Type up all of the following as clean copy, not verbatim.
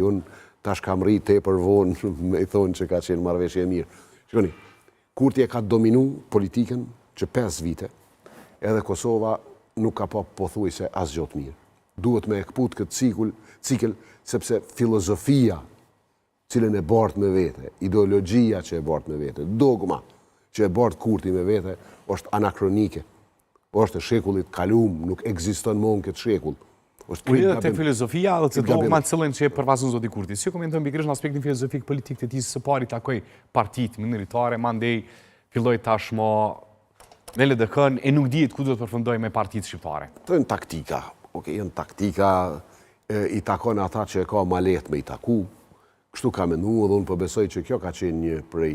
Unë tash kam rri tepër vonë me i thonë që ka qenë marrëveshje e mirë. Shikoni, Kurti e ka dominu politikën që 5 vite, edhe Kosova nuk ka pa pothuajse asgjë të mirë. Duhet me e këput këtë cikël, cikël sepse filozofia cilën e bart me vete, ideologjia që e bart me vete, dogma që e bart Kurti me vete, është anakronike, është e shekullit kalum, nuk ekziston mo në këtë shekull. Është krejt gabim. Te filozofia dhe te dogma të cilën që e përfaqëson zoti Kurti. Si komenton pikërisht në aspektin filozofik politik të tij së pari takoi partitë minoritare, mandej filloi tashmë me LDK-n e nuk dihet ku do të përfundojë me partitë shqiptare. Këto janë taktika. Okej, janë taktika, i takon ata që e ka ma lehtë me i taku. Kështu ka menu edhe unë po besoj që kjo ka qenë një prej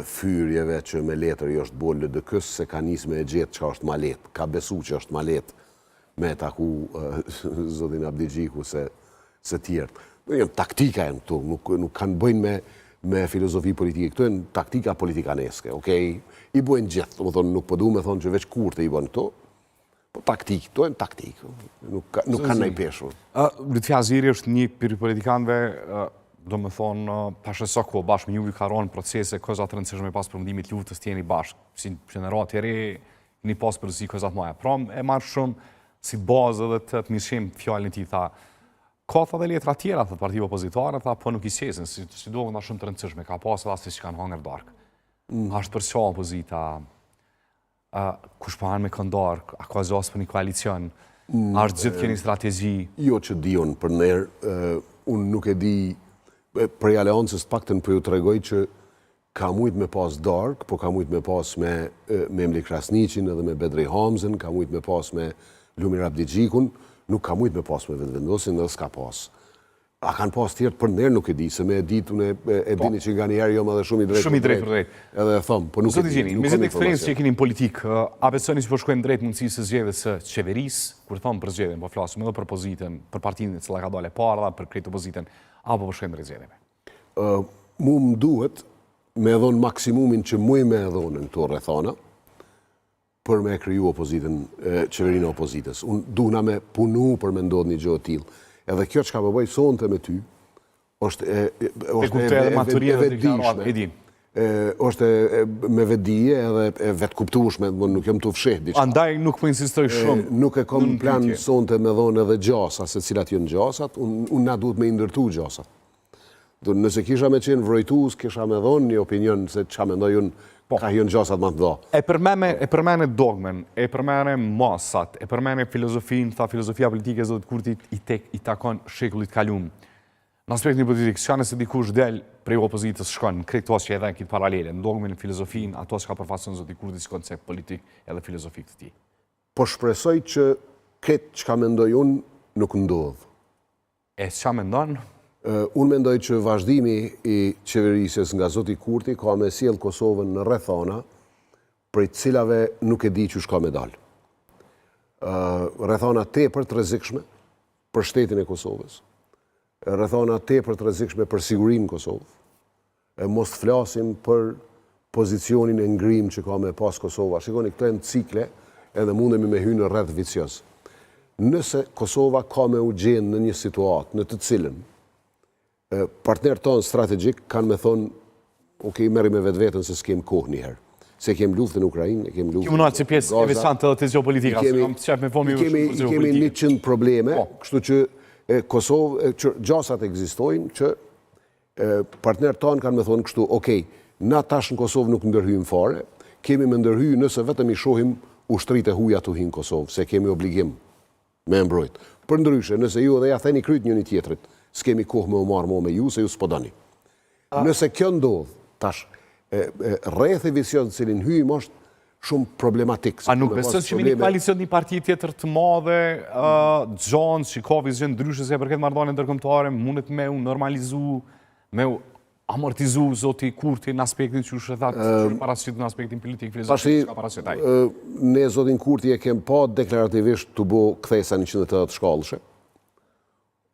fyrjeve që me letër i është bo LDK-së se ka nisë me e gjetë çka është ma lehtë, ka besu që është ma lehtë me e taku zotin Abdixhiku se, se tjerët. Janë taktika janë këto, nuk, nuk kanë bëjnë me, me filozofi politike, këto janë taktika politikaneske, okej? I bojnë gjithë, domethonë, nuk po du me thonë që veç Kurti i bën këto, Po taktik, këto janë taktik, nuk, ka, nuk kanë naj peshë. Lutfi Haziri është një prej politikanëve, domethonë, tash e sa kohë bashkë me juve ka ronë procese kogja të rëndësishme pas përfundimit luftës të jeni bashkë, si gjeneratë e re, një pas përzi kogja të maja. Pra, e marrë shumë si bazë edhe të të mishim fjalën e tij, tha, ka tha dhe letra tjera, tha partive opozitare, tha, po nuk i qesin, si, si duhet nga shumë të rëndësishme, ka pas edhe asë që kanë hangër darkë. Mm. A është përça opozita, kush po han me kënd darkë, a ka gjasë për një koalicion, mm, a është gjithë kjo një strategji? Jo që di unë për nder, unë nuk e di, prej aleancës të paktën po ju tregoj që ka mujt me pas darkë, po ka mujt me pas me Memli Krasniqin edhe me Bedri Hamzën, ka mujt me pas me Lumir Abdixhikun, nuk ka mujt me pas me Vetëvendosjen edhe s'ka pas. A kanë pas tjerët për nder nuk e di, se me e ditë unë e, e po. dini që nganjëherë jom edhe shumë i drejtë. Shumë i drejtpërdrejtë. Edhe e thom, po nuk e di. Me gjithë eksperiencë që keni në politikë, a besoni që po shkojmë drejt mundësisë së zgjedhjes së qeverisë, kur thom për zgjedhjen, po flasim edhe për pozitën, për partinë e cila ka dalë e para, për krejt opozitën, apo po shkojmë drejt zgjedhjeve? Ë, mu më duhet me e dhonë maksimumin që muj me e dhonë në këto rrethana, për me e kriju opozitën, qeverinë e opozitës. Unë duhna me punu për me ndodhë një gjë e tillë. Edhe kjo çka po bëj sonte me ty, është e, është e, e, e, e vetëdijshme. është e, me vetëdije edhe e vetëkuptueshme, më nuk jam tu fsheh diçka. Andaj nuk po insistoj shumë. Nuk e kom plan sonte me dhonë edhe gjasa, se cilat janë gjasat, unë un na duhet me i ndërtu gjasat. Do nëse kisha me qenë vrojtues, kisha me dhonë një opinion se çka mendoj unë, po. ka janë gjasat ma të mëdha. E përmene, e përmene dogmen, e përmene masat, e përmene filozofinë, tha filozofia politike e zotit Kurti i tek i takon shekullit kalum. Në aspektin politik, çka nëse dikush del prej opozitës shkon në krejt këto që edhe në këtë paralele, në dogmen, filozofinë, ato çka përfaqëson zoti Kurti si koncept politik edhe filozofik të tij. Po shpresoj që krejt çka mendoj unë nuk ndodh. E çka mendon? Unë mendoj që vazhdimi i qeverisjes nga zoti Kurti ka me sjell Kosovën në rrethana prej të cilave nuk e di qysh ka me dalë. Rrethana tepër të rrezikshme për shtetin e Kosovës, rrethana tepër të rrezikshme për sigurinë në Kosovë, E mos të flasim për pozicionin e ngrimë që ka me pas Kosova. Shikoni, këto janë cikle edhe mundemi me hy në rreth vicioz. Nëse Kosova ka me u gjenë në një situatë në të cilën partnerët tonë strategjik kanë me thonë ok, merri me vetveten se s'kem kohë njëherë. Se kem luftën në Ukrainë, e kem luftën në Gaza. pjesë e veçantë edhe të gjeopolitika, se kam të qef me po mi kemi, kemi 100 probleme, po. kështu që Kosovë, që gjasat ekzistojnë që Partnerët tanë kanë me thonë kështu, ok, na tash në Kosovë nuk ndërhyjmë fare, kemi me ndërhy nëse vetëm i shohim ushtritë e huja tu hi në Kosovë, se kemi obligim me e mbrojt. Përndryshe, nëse ju edhe ja theni kryt njëni tjetrit, s'kemi kohë me u marrë mo me ju, se ju s'po doni. Nëse kjo ndodh, tash, rrethi vicioz në cilin hyjmë është shumë problematik. A nuk beson që me një koalicion një parti tjetër të madhe, gjanë, që ka vizion ndryshe sa i përket marrëdhënieve ndërkombëtare, mundet me u normalizu, me u amortizu zoti Kurti në aspektin që është thatë, që paraqit në aspektin politik, filozofik, që ka paraqit ai. Ne zotin Kurti e kem pa deklarativisht tu bo kthesa 180 shkallëshe,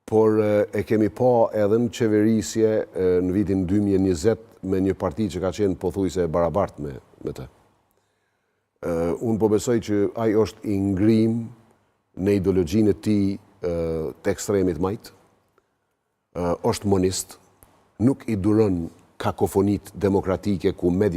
por e kemi pa edhe në qeverisje në vitin 2020 me një parti që ka qenë pothuajse e barabartë me, me të. Unë po besoj që ai është i ngrim në ideologjinë e tij të ekstremit majtë. Është monist, nuk i duron kakofonit demokratike ku media